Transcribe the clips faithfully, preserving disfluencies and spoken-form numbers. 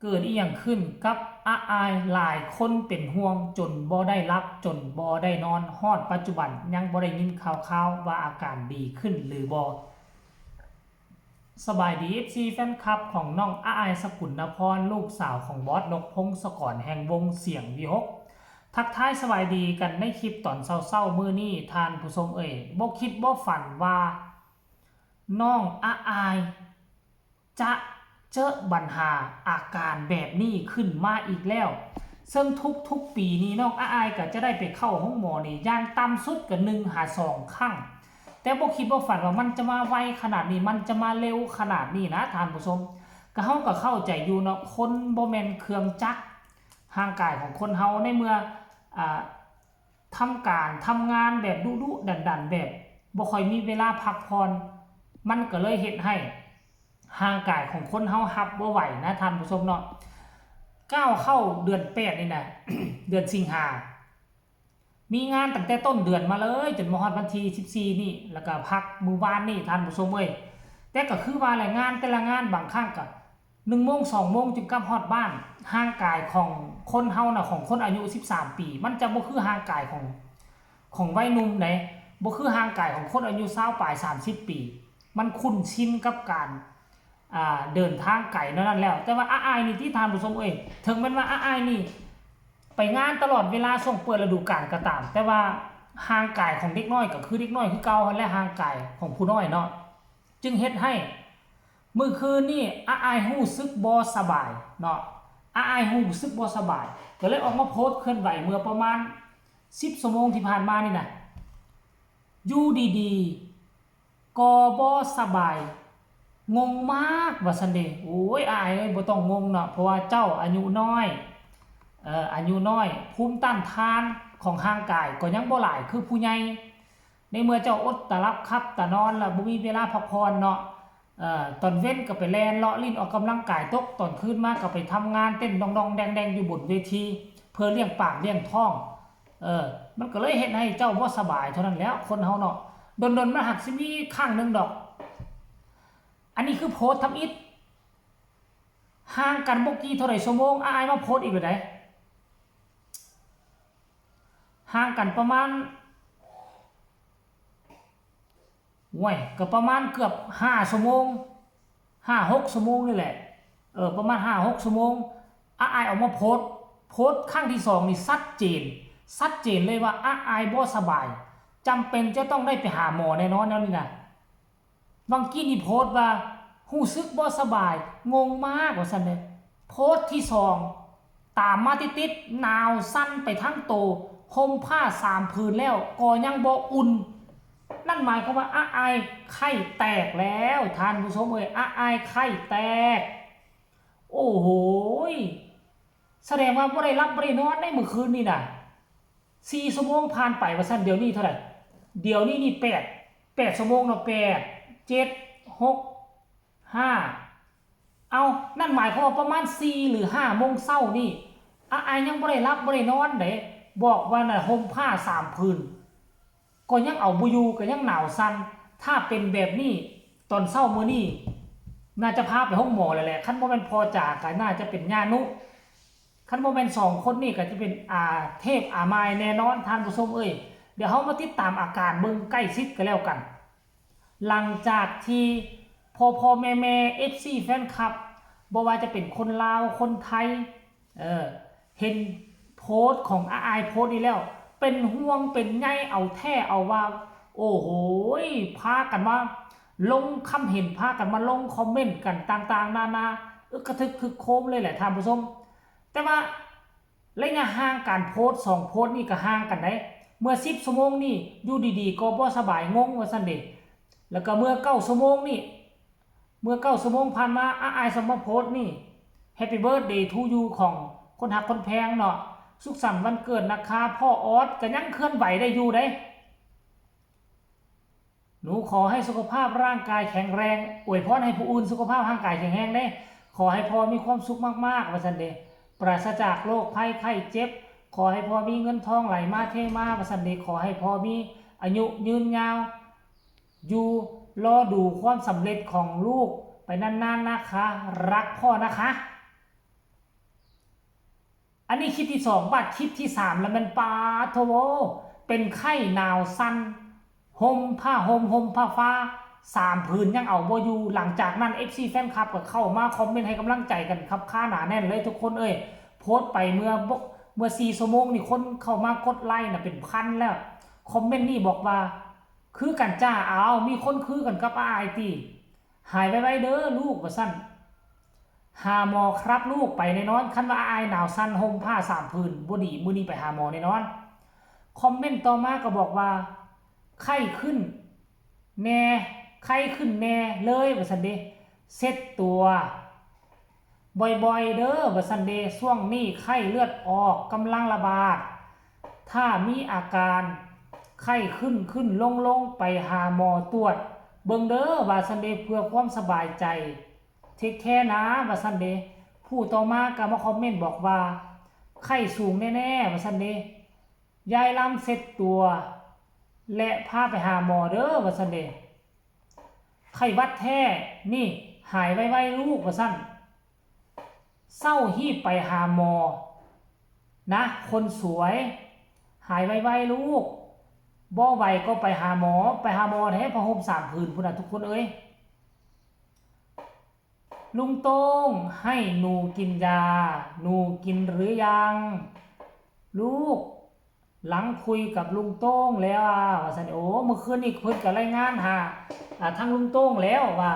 เกิดอีหยังขึ้นกับอาอาย หลายคนเป็นห่วงจนบ่ได้หลับจนบ่ได้นอน ฮอดปัจจุบันยังบ่ได้ยินข่าวๆว่าอาการดีขึ้นหรือบ่ สบายดี เอฟซี แฟนคลับของน้องอาอาย สกุลนพร ลูกสาวของบอสนกพงศกรแห่งวงเสียงวีหก ทักทายสบายดีกันในคลิปตอนเช้าๆมื้อนี้ ท่านผู้ชมเอ่ย บ่คิดบ่ฝันว่าน้องอาอาย จะเจอปัญหาอาการแบบนี้ขึ้นมาอีกแล้ว ซึ่งทุกๆปีนี้น้องอาอายก็จะได้ไปเข้าโรงหมอนี่อย่างต่ำสุดก็หนึ่งหาสองครั้ง แต่บ่คิดบ่ฝันว่ามันจะมาไวขนาดนี้ มันจะมาเร็วขนาดนี้นะท่านผู้ชม ก็เฮาก็เข้าใจอยู่เนาะ คนบ่แม่นเครื่องจักร ร่างกายของคนเฮาในเมื่อ อ่า ทำการทำงานแบบดุๆดันๆ แบบบ่ค่อยมีเวลาพักผ่อน มันก็เลยเฮ็ดให้ร่างกายของคนเฮารับบ่ไหวนะท่านผู้ชมเนาะ ก้าวเข้าเดือนแปดนี่นะ เดือนสิงหา มีงานตั้งแต่ต้นเดือนมาเลย จนมาฮอดวันที่สิบสี่นี่ แล้วก็พักมื้อวานนี่ท่านผู้ชมเอ้ย แต่ก็คือว่าแหละ งานแต่ละงานบางครั้งก็ หนึ่งโมงสองโมงจึงกลับฮอดบ้าน ร่างกายของคนเฮาน่ะ ของคนอายุสิบสามปี มันจะบ่คือร่างกายของ ของวัยหนุ่มได๋ บ่คือร่างกายของคนอายุซาวปลายสามสิบปี มันคุ้นชินกับการ อ่า เดินทางไกลแนวนั้นแล้ว แต่ว่าอาอายนี่ติท่านผู้ชมเอ้ย ถึงแม่นว่าอาอายนี่ ไปงานตลอดเวลาช่วงเปิดฤดูกาลก็ตาม แต่ว่าร่างกายของเด็กน้อยก็คือเด็กน้อยคือเก่าหั้นแหละ ร่างกายของผู้น้อยเนาะ จึงเฮ็ดให้ มื้อคืนนี่อาอายรู้สึกบ่สบายเนาะ อาอายรู้สึกบ่สบาย ก็เลยออกมาโพสต์เคลื่อนไหวเมื่อประมาณสิบชั่วโมงที่ผ่านมานี่นะ อยู่ดีๆ ก็บ่สบาย งงมากว่าซั่นเด้ โอ้ย อาอายเอ้ย บ่ต้องงงเนาะ เพราะว่าเจ้าอายุน้อย เอ่อ อายุน้อย ภูมิต้านทานของร่างกายก็ยังบ่หลายคือผู้ใหญ่ ในเมื่อเจ้าอดตาหลับขับตานอนแล้วบ่มีเวลาพักผ่อนเนาะ เอ่อ ตอนเว็นก็ไปแล่นเลาะเล่นออกกำลังกาย ตกตอนคืนมาก็ไปทำงานเต้นดองๆแดงๆอยู่บนเวที เพื่อเลี้ยงปากเลี้ยงท้อง เออ มันก็เลยเฮ็ดให้เจ้าบ่สบายเท่านั้นแหล้ว คนเฮาเนาะ ดนๆมาหักสิมีครั้งหนึ่งดอก อันนี้คือโพสต์ทำอิฐ ห่างกันบ่กี่เท่าใดชั่วโมง อาอายมาโพสต์อีกแล้วได๋ ห่างกันประมาณ โอ้ย ก็ประมาณเกือบห้าชั่วโมง ห้าหกชั่วโมงนี่แหละ เออ ประมาณห้าหกชั่วโมง อาอายออกมาโพสต์ โพสต์ครั้งที่สองนี่ชัดเจน ชัดเจนเลยว่าอาอายบ่สบาย จำเป็นจะต้องได้ไปหาหมอแน่นอนแนวนี้นะ บางกี้นี่โพสต์ว่า "รู้สึกบ่สบาย งงมาก" ว่าซั่นเด้ โพสต์ที่สอง ตามมาติดๆ หนาวสั่นไปทั้งโต ห่มผ้าสามผืนแล้วก็ยังบ่อุ่น นั่นหมายความว่าอาอายไข้แตกแล้ว ท่านผู้ชมเอ้ย อาอายไข้แตก โอ้โหย แสดงว่าบ่ได้หลับบ่ได้นอนในมื้อคืนนี่นะ สี่ชั่วโมงผ่านไปว่าซั่น เดี๋ยวนี้เท่าไหร่ เดี๋ยวนี้นี่แปด แปดชั่วโมงเนาะ แปด เจ็ด หก ห้า เอา นั่นหมายความว่าประมาณสี่หรือห้าโมงเช้านี่ อาอายยังบ่ได้หลับบ่ได้นอนเด้ บอกว่าน่ะห่มผ้าสามผืน ก็ยังเอาบ่อยู่ ก็ยังหนาวสั่น ถ้าเป็นแบบนี้ ตอนเช้ามื้อนี้ น่าจะพาไปโรงหมอแล้วแหละ คันบ่แม่นพ่อจ๋าก็น่าจะเป็นย่านุ คันบ่แม่นสองคนนี่ก็จะเป็นอาเทพอามายแน่นอน ท่านผู้ชมเอ้ย เดี๋ยวเฮามาติดตามอาการเบิ่งใกล้ชิดก็แล้วกัน หลังจากที่พ่อๆแม่ๆ เอฟซี แฟนคลับ บ่ว่าจะเป็นคนลาว คนไทย เออ เห็นโพสต์ของอาอายโพสต์นี้แล้ว เป็นห่วงเป็นใยเอาแท้เอาว่า โอ้โหย พากันมาลงความเห็น พากันมาลงคอมเมนต์กันต่างๆนานา อึกกระทึกครึกโครมเลยแหละท่านผู้ชม แต่ว่าระยะห่างการโพสต์สองโพสต์นี่ก็ห่างกันได้ เมื่อสิบชั่วโมงนี่อยู่ดีๆก็บ่สบาย งงว่าซั่นเด้ แล้วก็เมื่อเก้าชั่วโมงนี่ เมื่อเก้าชั่วโมงผ่านมา อาอายสมมาโพสต์นี่ Happy Birthday to you ของคนฮักคนแพงเนาะ สุขสันต์วันเกิดนะคะพ่อออส ก็ยังเคลื่อนไหวได้อยู่เด้ หนูขอให้สุขภาพร่างกายแข็งแรง อวยพรให้ผู้อื่นสุขภาพร่างกายแข็งแรงเด้ ขอให้พ่อมีความสุขมากๆ ว่าซั่นเด้ ปราศจากโรคภัยไข้เจ็บ ขอให้พ่อมีเงินทองไหลมาเทมา ว่าซั่นเด้ ขอให้พ่อมีอายุยืนยาว อยู่รอดูความสำเร็จของลูกไปนานๆนะคะ รักพ่อนะคะ อันนี้คลิปที่สอง บาดคลิปที่สามแล้วแม่น ปาดโธ่ เป็นไข้หนาวสั่น ห่มผ้าห่ม ห่มผ้าฟ้า สามผืนยังเอาบ่อยู่ หลังจากนั้น เอฟซี แฟนคลับก็เข้ามาคอมเมนต์ให้กำลังใจกันครับ ค่าหนาแน่นเลยทุกคนเอ้ย โพสต์ไปเมื่อบ่ เมื่อสี่ชั่วโมงนี่ คนเข้ามากดไลค์น่ะเป็นพันแล้ว คอมเมนต์นี่บอกว่า คือกันจ้า เอา มีคนคือกันกับอ้ายติ หายไวๆเด้อลูก ว่าซั่น หาหมอครับลูก ไปแน่นอน คันว่าอ้ายหนาวสั่น ห่มผ้าสามผืน บ่ดี มื้อนี้ไปหาหมอแน่นอน คอมเมนต์ต่อมาก็บอกว่า ไข้ขึ้นแน่ ไข้ขึ้นแน่เลย ว่าซั่นเด้ เช็ดตัว บ่อยๆเด้อ ว่าซั่นเด้ ช่วงนี้ไข้เลือดออกกำลังระบาด ถ้ามีอาการไข้ขึ้นขึ้นลงลง ไปหาหมอตรวจเบิ่งเด้อ ว่าซั่นเด้ เพื่อความสบายใจ เทคแคร์นะ ว่าซั่นเด้ ผู้ต่อมาก็มาคอมเมนต์บอกว่า ไข้สูงแน่ๆ ว่าซั่นเด้ ยายลำเช็ดตัว และพาไปหาหมอเด้อ ว่าซั่นเด้ ไข้หวัดแท้นี่ หายไวๆลูก ว่าซั่น เซาฮีบไปหาหมอนะ คนสวย หายไวๆลูก บ่ไหวก็ไปหาหมอ ไปหาหมอแท้ ผ้าห่มสามผืนพุ้นน่ะทุกคนเอ้ย ลุงโต้งให้หนูกินยา หนูกินหรือยัง ลูก หลังคุยกับลุงโต้งแล้ว ว่าซั่น โอ้ มื้อคืนนี้เพิ่นก็รายงานหา อ่า ทางลุงโต้งแล้วว่า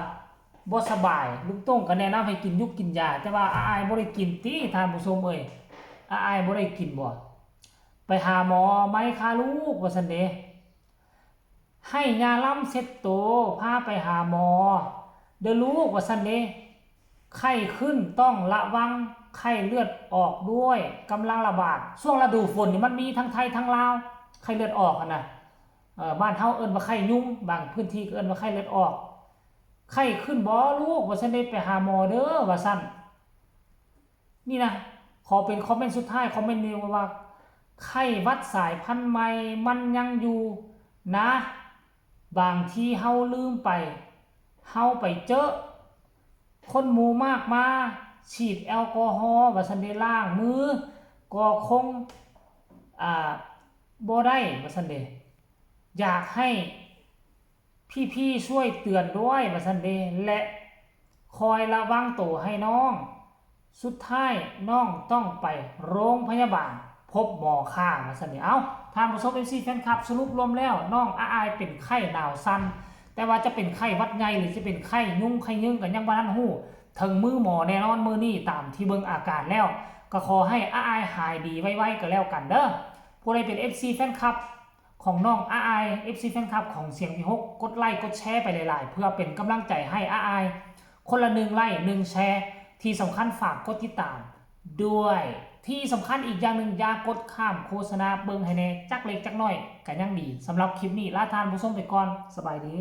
บ่สบาย ลุงโต้งก็แนะนำให้กินยุกกินยา แต่ว่าอ้ายบ่ได้กินติ ท่านผู้ชมเอ้ย อ้ายบ่ได้กินบ่ ไปหาหมอไหมคะลูก ว่าซั่นเด้ ให้ยาลำเช็ดโต พาไปหาหมอ เด้อลูก ว่าซั่นเด้ ไข้ขึ้นต้องระวัง ไข้เลือดออกด้วย กำลังระบาด ช่วงฤดูฝนนี่มันมีทั้งไทยทั้งลาว ไข้เลือดออกหั่นน่ะ เอ่อ บ้านเฮาเอิ้นว่าไข้ยุง บางพื้นที่ก็เอิ้นว่าไข้เลือดออก ไข้ขึ้นบ่ลูก ว่าซั่นเด้ ไปหาหมอเด้อ ว่าซั่น นี่นะ ขอเป็นคอมเมนต์สุดท้าย คอมเมนต์หนึ่งว่า ไข้หวัดสายพันธุ์ใหม่มันยังอยู่นะ บางทีเฮาลืมไป เฮาไปเจอคนหมู่มากมา ฉีดแอลกอฮอล์ ว่าซั่นเด้ ล้างมือ ก็คง อ่า บ่ได้ ว่าซั่นเด้ อยากให้พี่ๆช่วยเตือนด้วย ว่าซั่นเด้ และคอยระวังโตให้น้อง สุดท้ายน้องต้องไปโรงพยาบาล พบหมอค่ะ ว่าซั่นเด้ เอ้า ท่านผู้ชม เอฟซี แฟนคลับ สรุปรวมแล้ว น้องอ้ายเป็นไข้หนาวสั่น แต่ว่าจะเป็นไข้หวัดใหญ่หรือจะเป็นไข้ยุงไข้ยึงก็ยังบ่ทันฮู้ ถึงมือหมอแน่นอนมื้อนี้ ตามที่เบิ่งอาการแล้ว ก็ขอให้อ้ายหายดีไวๆก็แล้วกันเด้อ ผู้ใดเป็น เอฟซี แฟนคลับ ของน้องอ้าย เอฟซี แฟนคลับของเสียงที่หก กดไลค์กดแชร์ไปหลายๆ เพื่อเป็นกำลังใจให้อ้าย คนละหนึ่งไลค์ หนึ่งแชร์ ที่สำคัญฝากกดติดตามด้วย ที่สำคัญอีกอย่างหนึ่ง อย่ากดข้ามโฆษณา เบิ่งให้แน่ จักเล็กจักน้อยก็ยังดี สำหรับคลิปนี้ลาท่านผู้ชมไปก่อน สบายดี